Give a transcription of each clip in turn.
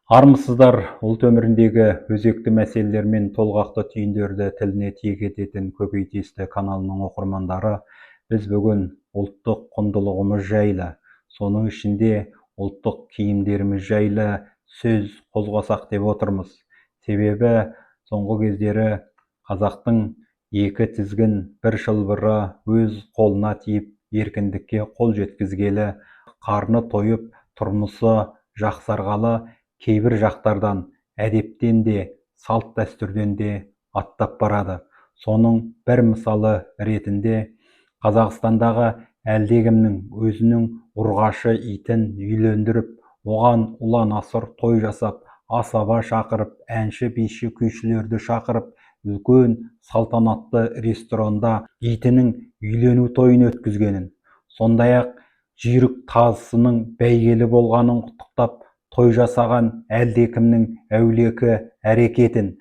Армысыздар, ұлт өміріндегі өзекті мәселелер мен толғақты түйіндерді тіліне тиек ететін Көкейтесті каналының оқырмандары! Біз бүгін ұлттық құндылығымыз жайлы, соның ішінде ұлттық киімдеріміз жайлы сөз қозғасақ деп отырмыз. Себебі соңғы кездері қазақтың екі тізгін, бір шылбыры өз қолына тиіп, еркіндікке қол жеткізгелі, қарны тойып, тұрмысы жақсарғалы кейбір жақтардан әдептен де, салт-дәстүрден де аттап барады. Соның бір мысалы ретінде Қазақстандағы әлдекімнің өзінің ұрғашы итін үйлендіріп, оған ұлан-асыр той жасап, асаба шақырып, әнші, биші, күйшілерді шақырып, үлкен салтанатты ресторанда итінің үйлену тойын өткізгенін, сондай-ақ жүйрік тазысының бәйгелі болғанын құттықтап той жасаған әлдекімнің әулекі әрекетін,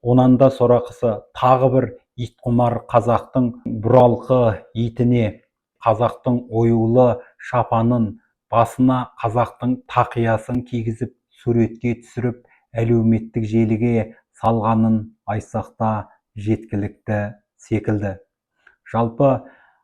онан да сорақысы, тағы бір итқұмар қазақтың бұралқы итіне қазақтың оюлы шапанын, басына қазақтың тақиясын кигізіп, суретке түсіріп, әлеуметтік желіге салғанын айтсақ та жеткілікті секілді. Жалпы,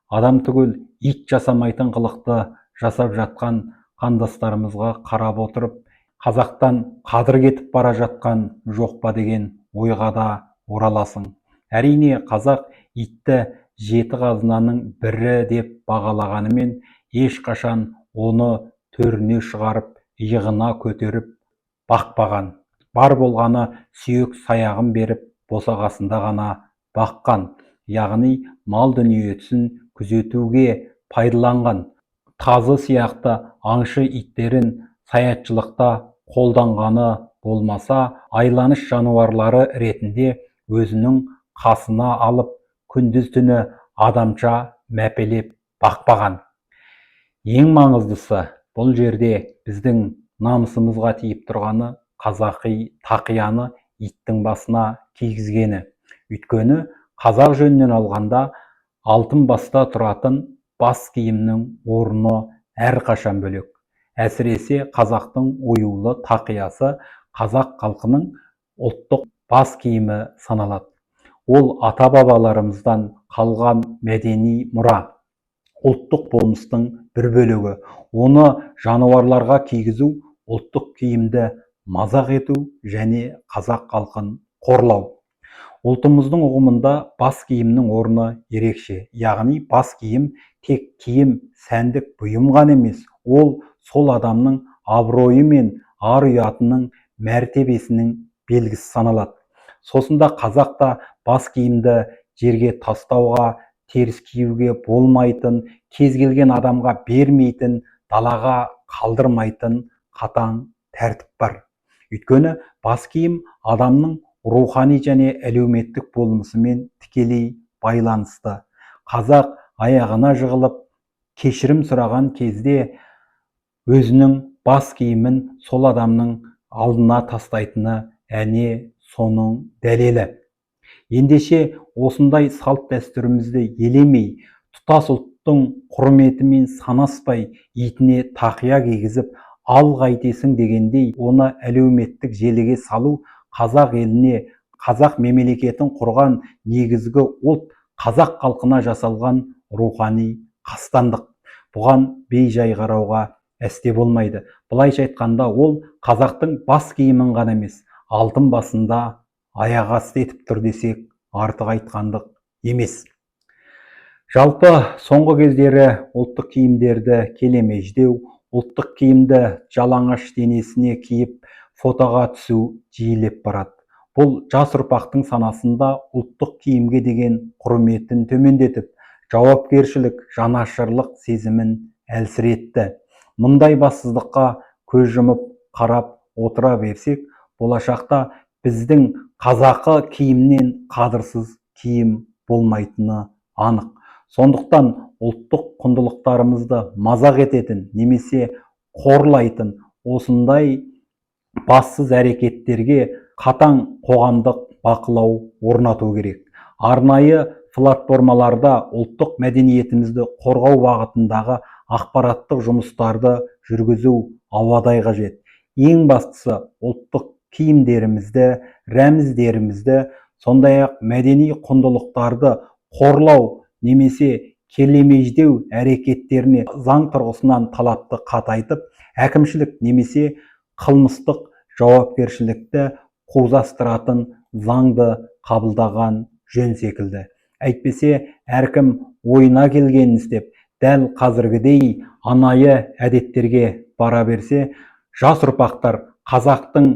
адам түгіл, ит жасамайтын қылықты жасап жатқан қандастарымызға қарап отырып, қазақтан қадір кетіп бара жатқан жоқ па деген ойға да ораласың. Әрине, қазақ итті жеті қазынаның бірі деп бағалағанымен, ешқашан оны төріне шығарып, иығына көтеріп бақпаған. Бар болғаны сүйек саяғын беріп, босағасында ғана баққан, яғни мал дүниесін күзетуге пайдаланған. Тазы сияқты аңшы иттерін саятшылықта қолданғаны болмаса, айланыш жануарлары ретінде өзінің қасына алып, күндіз-түні адамша мәпелеп бақпаған. Ең маңыздысы, бұл жерде біздің намысымызға тиіп тұрғаны – қазақи тақияны иттің басына кигізгені. Өйткені қазақ жөнінен алғанда, алтын баста тұратын бас киімнің орны әрқашан бөлек. Әсіресе қазақтың оюлы тақиясы қазақ халқының ұлттық бас киімі саналады. Ол ата-бабаларымыздан қалған мәдени мұра, ұлттық болмыстың бір бөлігі. Оны жануарларға кигізу – ұлттық киімді мазақ ету және қазақ халқын қорлау. Ұлтымыздың ұғымында бас киімнің орны ерекше, яғни бас киім тек киім, сәндік бұйым ғана емес, ол сол адамның абыройы мен ар-ұятының, мәртебесінің белгісі саналады. Сосын да қазақта бас киімді жерге тастауға, теріс киюге болмайтын, кез келген адамға бермейтін, далаға қалдырмайтын қатаң тәртіп бар. Өйткені бас киім адамның рухани және әлеуметтік болмысымен тікелей байланысты. Қазақ аяғына жығылып кешірім сұраған кезде өзінің бас киімін сол адамның алдына тастайтыны әне соның дәлелі. Ендеше, осындай салт-дәстүрімізді елемей, тұтас ұлттың құрметімен санаспай, итіне тақия кигізіп, ал қайтесің дегендей, оны әлеуметтік желіге салу қазақ еліне, қазақ мемлекетін құрған негізгі ұлт қазақ халқына жасалған рухани қастандық. Бұған бей-жай қарауға әсте болмайды. Былайша айтқанда, ол қазақтың бас киімін ғана емес, алтын басында аяқ асты етіп тұр десек, артық айтқандық емес. Жалпы, соңғы кездері ұлттық киімдерді келемеждеу, ұлттық киімді жалаңаш денесіне киіп фотоға түсу жиілеп барады. Бұл жас ұрпақтың санасында ұлттық киімге деген құрметін төмендетіп, жауапкершілік, жанашырлық сезімін әлсіретті. Мұндай бассыздыққа көз жұмып қарап отыра берсек, болашақта біздің қазақы киімнен қадырсыз киім болмайтыны анық. Сондықтан ұлттық құндылықтарымызды мазақ ететін немесе қорлайтын осындай бассыз әрекеттерге қатаң қоғамдық бақылау орнату керек. Арнайы платформаларда ұлттық мәдениетімізді қорғау бағытындағы ақпараттық жұмыстарды жүргізу ауадай қажет. Ең бастысы, ұлттық киімдерімізді, рәміздерімізді, сондай-ақ мәдени құндылықтарды қорлау немесе келемеждеу әрекеттеріне заң тұрғысынан талапты қатайтып, әкімшілік немесе қылмыстық жауапкершілікті қузастыратын заңды қабылдаған жөн секілді. Әйтпесе әркім ойына келгенін істеп, дәл қазіргідей анайы әдеттерге бара берсе, жас ұрпақтар қазақтың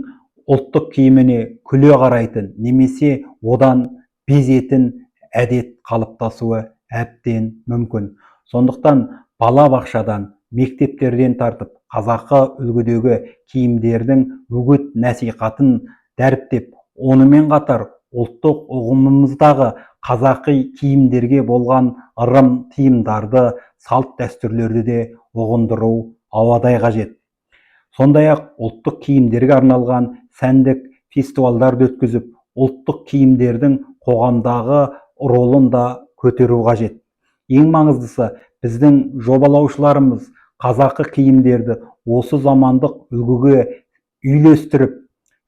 ұлттық киіміне күле қарайтын немесе одан безетін әдет қалыптасуы әбден мүмкін. Сондықтан бала бақшадан, мектептерден тартып қазақы үлгідегі киімдердің үгіт насихатын дәріптеп, онымен қатар ұлттық ұғымымыздағы қазақи киімдерге болған ырым тыйымдарды, салт дәстүрлерді де ұғындыру ауадай қажет. Сондай-ақ ұлттық киімдерге арналған сәндік фестивальдарды өткізіп, ұлттық киімдердің қоғамдағы ролын да көтеру қажет. Ең маңыздысы, біздің жобалаушыларымыз қазақы киімдерді осы замандық үлгіге үйлестіріп,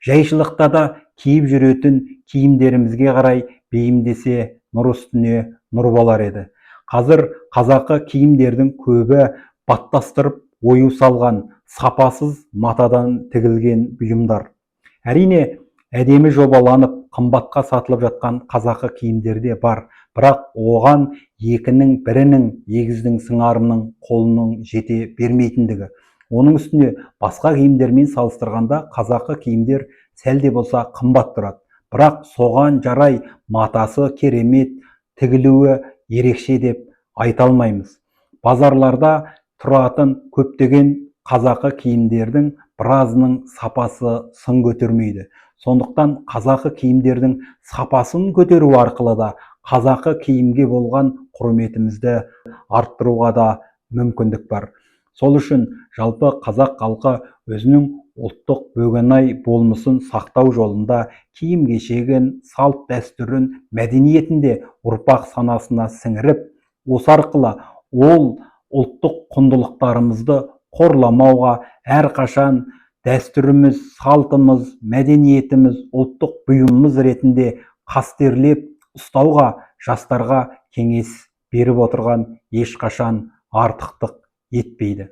жайшылықта да киіп жүретін киімдерімізге қарай бейімдесе, нұр үстіне нұр болар еді. Қазір қазақы киімдердің көбі баттастырып ою салған, сапасыз матадан тігілген бұйымдар. Әрине, әдемі жобаланып, қымбатқа сатылып жатқан қазақы киімдер де бар, бірақ оған екінің бірінің, егіздің сыңарының қолының жете бермейтіндігі. Оның үстіне басқа киімдермен салыстырғанда қазақы киімдер сәл де болса қымбат тұрады, бірақ соған жарай матасы керемет, тігілуі ерекше деп айта алмаймыз. Базарларда тұратын көптеген қазақы киімдердің біразының сапасы сын көтермейді. Сондықтан қазақы киімдердің сапасын көтеру арқылы да қазақы киімге болған құрметімізді арттыруға да мүмкіндік бар. Сол үшін жалпы қазақ халқы өзінің ұлттық бөгенай болмысын сақтау жолында киім-кешегін, салт дәстүрін, мәдениетін де ұрпақ санасына сіңіріп, осы арқылы ол ұлттық құндылықтарымызды қорламауға, әрқашан дәстүріміз, салтымыз, мәдениетіміз, ұлттық бұйымымыз ретінде қастерлеп ұстауға жастарға кеңес беріп отырған ешқашан артықтық етпейді.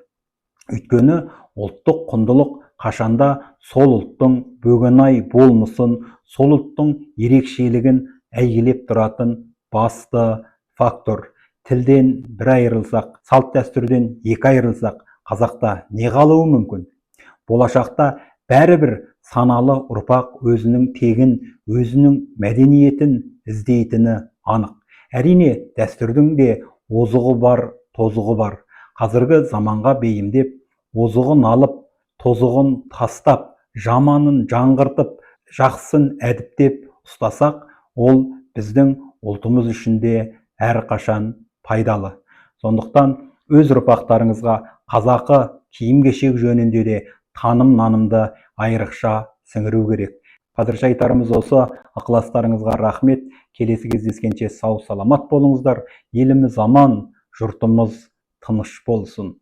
Өйткені ұлттық құндылық қашанда сол ұлттың бөгенай болмысын, сол ұлттың ерекшелігін әйгілеп тұратын басты фактор. Тілден бір айырылсақ, салт дәстүрден екі айырылсақ, қазақта не қалуы мүмкін? Болашақта бәрібір саналы ұрпақ өзінің тегін, өзінің мәдениетін іздейтіні анық. Әрине, дәстүрдің де озығы бар, тозығы бар. Қазіргі заманға бейімдеп, озығын алып, тозығын тастап, жаманын жаңғыртып, жақсысын әдіптеп ұстасақ, ол біздің ұлтымыз үшін де әрқашан пайдалы. Сондықтан өз ұрпақтарыңызға қазақы киім-кешек жөнінде де таным-нанымды айрықша сіңіру керек. Қазірше айтарымыз осы. Ықыластарыңызға рахмет. Келесі кездескенше сау саламат болыңыздар. Еліміз аман, жұртымыз тыныш болсын.